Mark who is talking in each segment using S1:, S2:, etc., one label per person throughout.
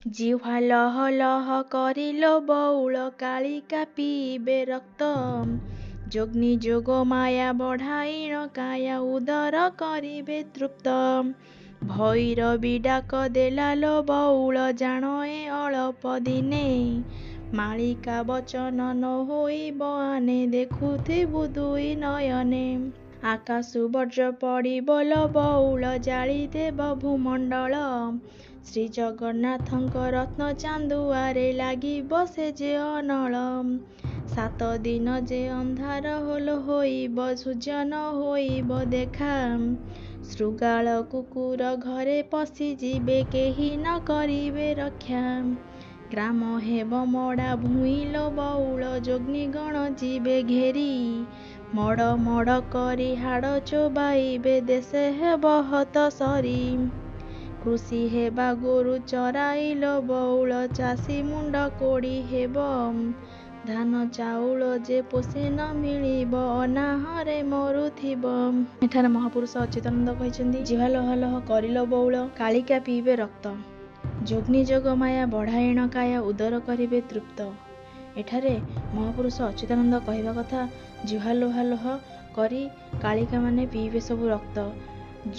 S1: ଜିହ୍ୱା ଲହ ଲହ କରିଲୋ ବଉଳ, କାଳିକା ପିଇବେ ରକ୍ତ। ଯୋଗ୍ନୀ ଯୋଗ ମାୟା ବଢ଼ାଇଣ କାୟା, ଉଦର କରିବେ ତୃପ୍ତ। ଭୈରବୀ ଡାକ ଦେଲାଲୋ ବଉଳ, ଜାଣ ଏ ଅଳପ ଦିନେ। ମାଳିକା ବଚନ ନ ହୋଇବ ଆନେ, ଦେଖୁଥିବୁ ଦୁଇ ନୟନେ। ଆକାଶୁ ବଜ୍ର ପଡ଼ିବ ଲୋ ବଉଳ, ଜାଳିଦେବ ଭୂମଣ୍ଡଳ। ଶ୍ରୀଜଗନ୍ନାଥଙ୍କ ରତ୍ନ ଚାନ୍ଦୁଆରେ ଲାଗିବ ସେ ଯେ ଅନଳ। ସାତ ଦିନ ଯେ ଅନ୍ଧାର ଲୋ ହୋଇବ, ସୂର୍ଯ୍ୟ ନ ହୋଇବ ଦେଖା। ଶୃଗାଳ କୁକୁର ଘରେ ପଶିଯିବେ, କେହି ନ କରିବେ ରକ୍ଷା। ଗ୍ରାମ ହେବ ମଡ଼ା ଭୂଇଁ ଲୋ ବଉଳ, ଯୋଗିନୀଗଣ ଯିବେ ଘେରି। ମଡ଼ ମଡ଼ କରି ହାଡ଼ ଚୋବାଇବେ, ଦେଶ ହେବ ହତସରି। କୃଷି ହେବା ଗୋରୁ ଚରାଇ ଲୋ ବଉଳ, ଚାଷୀ ମୁଣ୍ଡ କୋଡ଼ି ହେବ। ଧାନ ଚାଉଳ ଯେ ପୋଷେ ନ ମିଳିବ, ଅନାହାରେ ମରୁଥିବ। ଏଠାରେ ମହାପୁରୁଷ ଅଚ୍ୟୁତାନନ୍ଦ କହିଛନ୍ତି, ଜିହ୍ୱା ଲହ ଲହ କରିଲ ବଉଳ, କାଳିକା ପିଇବେ ରକ୍ତ। ଯୋଗ୍ନୀ ଯୋଗ ମାୟା ବଢ଼ାଇଣ କାୟା, ଉଦର କରିବେ ତୃପ୍ତ। ଏଠାରେ ମହାପୁରୁଷ ଅଚ୍ୟୁତାନନ୍ଦ କହିବା କଥା, ଜିହ୍ୱା ଲୋହା ଲୋହ କରି କାଳିକାମାନେ ପିଇବେ ସବୁ ରକ୍ତ।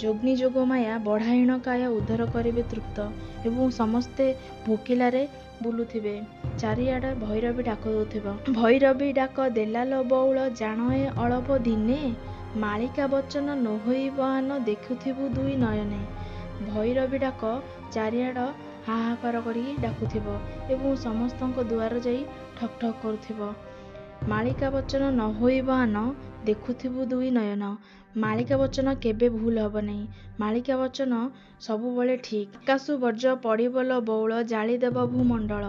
S1: ଯୋଗ୍ନୀ ଯୋଗ ମାୟା ବଢ଼ାଇଣ କାୟା, ଉଦର କରିବେ ତୃପ୍ତ, ଏବଂ ସମସ୍ତେ ଭୋକିଲାରେ ବୁଲୁଥିବେ। ଚାରିଆଡ଼େ ଭୈରବୀ ଡାକ ଦେଉଥିବ। ଭୈରବୀ ଡାକ ଦେଲାଲୋ ବଉଳ, ଜାଣ ଏ ଅଳପ ଦିନେ। ମାଳିକା ବଚନ ନ ହୋଇବ ଆନ, ଦେଖୁଥିବୁ ଦୁଇ ନୟନେ। ଭୈରବୀ ଡାକ ଚାରିଆଡ଼ ହାହାକାର କରିକି ଡାକୁଥିବ ଏବଂ ସମସ୍ତଙ୍କ ଦୁଆର ଯାଇ ଠକ୍ ଠକ୍ କରୁଥିବ। ମାଳିକା ବଚନ ନ ହୋଇବ ଆନ, ଦେଖୁଥିବୁ ଦୁଇ ନୟନ। ମାଳିକା ବଚନ କେବେ ଭୁଲ ହେବ ନାହିଁ, ମାଳିକା ବଚନ ସବୁବେଳେ ଠିକ୍। ଆକାଶୁ ବର୍ଜ ପଡ଼ିବ ଲୋ ବଉଳ, ଜାଳିଦେବ ଭୂମଣ୍ଡଳ।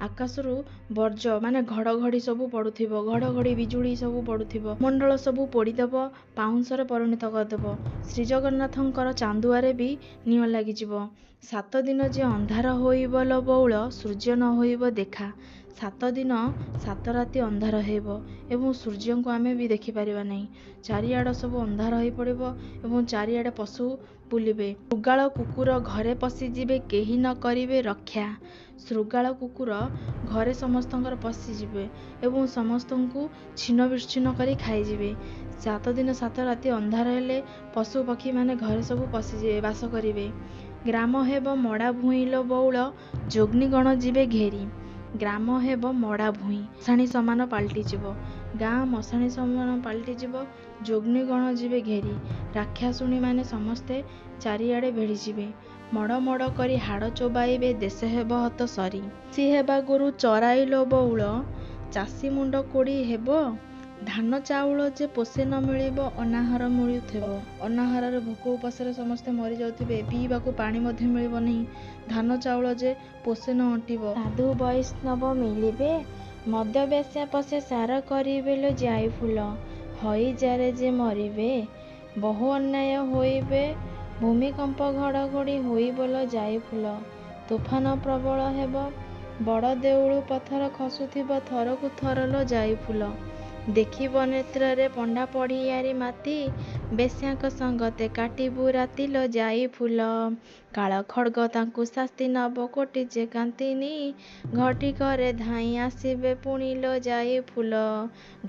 S1: ଆକାଶରୁ ବର୍ଜ ମାନେ ଘଡ଼ଘଡ଼ି ସବୁ ପଡ଼ୁଥିବ, ଘଡ଼ଘଡ଼ି ବିଜୁଳି ସବୁ ପଡ଼ୁଥିବ, ମଣ୍ଡଳ ସବୁ ପୋଡ଼ିଦେବ, ପାଉଁଶରେ ପରିଣତ କରିଦେବ। ଶ୍ରୀଜଗନ୍ନାଥଙ୍କର ଚାନ୍ଦୁଆରେ ବି ନିଆଁ ଲାଗିଯିବ। ସାତ ଦିନ ଯେ ଅନ୍ଧାର ହୋଇବ ଲୋ ବଉଳ, ସୂର୍ଯ୍ୟ ନ ହୋଇବ ଦେଖା। 7 ଦିନ 7 ରାତି ଅନ୍ଧାର ହେବ ଏବଂ ସୂର୍ଯ୍ୟଙ୍କୁ ଆମେ ବି ଦେଖିପାରିବା ନାହିଁ। ଚାରିଆଡ଼ ସବୁ ଅନ୍ଧାର ହୋଇପଡ଼ିବ ଏବଂ ଚାରିଆଡ଼େ ପଶୁ ବୁଲିବେ। ଶୃଗାଳ କୁକୁର ଘରେ ପଶିଯିବେ, କେହି ନ କରିବେ ରକ୍ଷା। ଶୃଗାଳ କୁକୁର ଘରେ ସମସ୍ତଙ୍କର ପଶିଯିବେ ଏବଂ ସମସ୍ତଙ୍କୁ ଛିନ୍ନ ବିଚ୍ଛିନ୍ନ କରି ଖାଇଯିବେ। 7 ଦିନ 7 ରାତି ଅନ୍ଧାର ହେଲେ ପଶୁ ପକ୍ଷୀମାନେ ଘରେ ସବୁ ପଶିଯିବେ, ବାସ କରିବେ। ଗ୍ରାମ ହେବ ମଡ଼ା ଭୂଇଁ ଲୋ ବଉଳ, ଯୋଗ୍ନୀଗଣ ଯିବେ ଘେରି। ଗ୍ରାମ ହେବ ମଡ଼ା ଭୂଇଁ, ମଶାଣି ସମାନ ପାଲଟିଯିବ। ଗାଁ ମଶାଣି ସମାନ ପାଲଟିଯିବ, ଯୋଗ୍ନୀଗଣ ଯିବେ ଘେରି। ରାକ୍ଷାଶୁଣୀମାନେ ସମସ୍ତେ ଚାରିଆଡ଼େ ଭିଡ଼ିଯିବେ। ମଡ଼ ମଡ଼ କରି ହାଡ଼ ଚୋବାଇବେ, ଦେଶ ହେବ ହତସରି। କୃଷି ହେବା ଗୋରୁ ଚରାଇ ଲୋ ବଉଳ, ଚାଷୀ ମୁଣ୍ଡ କୋଡ଼ି ହେବ। ଧାନ ଚାଉଳ ଯେ ପୋଷେ ନ ମିଳିବ, ଅନାହାର ମିଳୁଥିବ। ଅନାହାରରେ ଭୋକ ଉପାସରେ ସମସ୍ତେ ମରିଯାଉଥିବେ, ପିଇବାକୁ ପାଣି ମଧ୍ୟ ମିଳିବ ନାହିଁ। ଧାନ ଚାଉଳ ଯେ ପୋଷେ ନ ଅଣ୍ଟିବ। ସାଧୁ ବୈଷ୍ଣବ ମିଳିବେ, ମଦ୍ୟ ବେଶ୍ୟା ପଶେ ସାର କରିବେ ଲୋ ଯାଇ ଫୁଲ, ହଇଜାରେ ଯେ ମରିବେ। ବହୁ ଅନ୍ୟାୟ ହୋଇବେ, ଭୂମିକମ୍ପ ଘଡ଼ଘଡ଼ି ହୋଇବ ଲୋ ଯାଇ ଫୁଲ, ତୋଫାନ ପ୍ରବଳ ହେବ। ବଡ଼ ଦେଉଳୁ ପଥର ଖସୁଥିବ ଥରକୁ ଥର ଲୋ ଯାଇ ଫୁଲ, ଦେଖିବ ନେତ୍ରରେ। ପଣ୍ଡା ପଢ଼ିଆରୀ ମାତି, ବେଶ୍ୟାଙ୍କ ସଙ୍ଗତେ କାଟିବୁ ରାତି ଲୋ ଯାଇ ଫୁଲ, କାଳ ଖଡ଼୍ଗ ତାଙ୍କୁ ଶାସ୍ତି ନବ କୋଟି ଯେ କାନ୍ତିନି। ଘଟିକରେ ଧାଇଁ ଆସିବେ ପୁଣି ଲୋ ଯାଇ ଫୁଲ,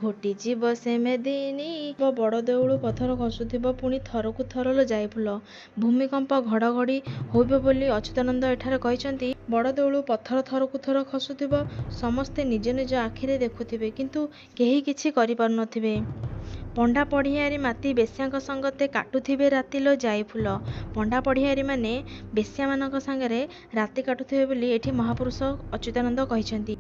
S1: ଘୋଟିଯିବ ସେ ମେଦିନୀ। ବଡ଼ ଦେଉଳୁ ପଥର ଖସୁଥିବ ପୁଣି ଥରକୁ ଥର ଲୋ ଯାଇ ଫୁଲ। ଭୂମିକମ୍ପ ଘଡ଼ଘଡ଼ି ହୋଇବ ବୋଲି ଅଚ୍ୟୁତାନନ୍ଦ ଏଠାରେ କହିଛନ୍ତି। ବଡ଼ ଦେଉଳୁ ପଥର ଥରକୁ ଥର ଖସୁଥିବ, ସମସ୍ତେ ନିଜ ନିଜ ଆଖିରେ ଦେଖୁଥିବେ, କିନ୍ତୁ କେହି କିଛି କରିପାରୁନଥିବେ। ପଣ୍ଡା ପଢ଼ିଆରୀ ମାତି, ବେଶ୍ୟାଙ୍କ ସଙ୍ଗତେ କାଟୁଥିବେ ରାତି ଲୋ ଯାଇ ଫୁଲ। ପଣ୍ଡା ପଢ଼ିଆରୀମାନେ ବେଶ୍ୟାମାନଙ୍କ ସାଙ୍ଗରେ ରାତି କାଟୁଥିବେ ବୋଲି ଏଠି ମହାପୁରୁଷ ଅଚ୍ୟୁତାନନ୍ଦ କହିଛନ୍ତି।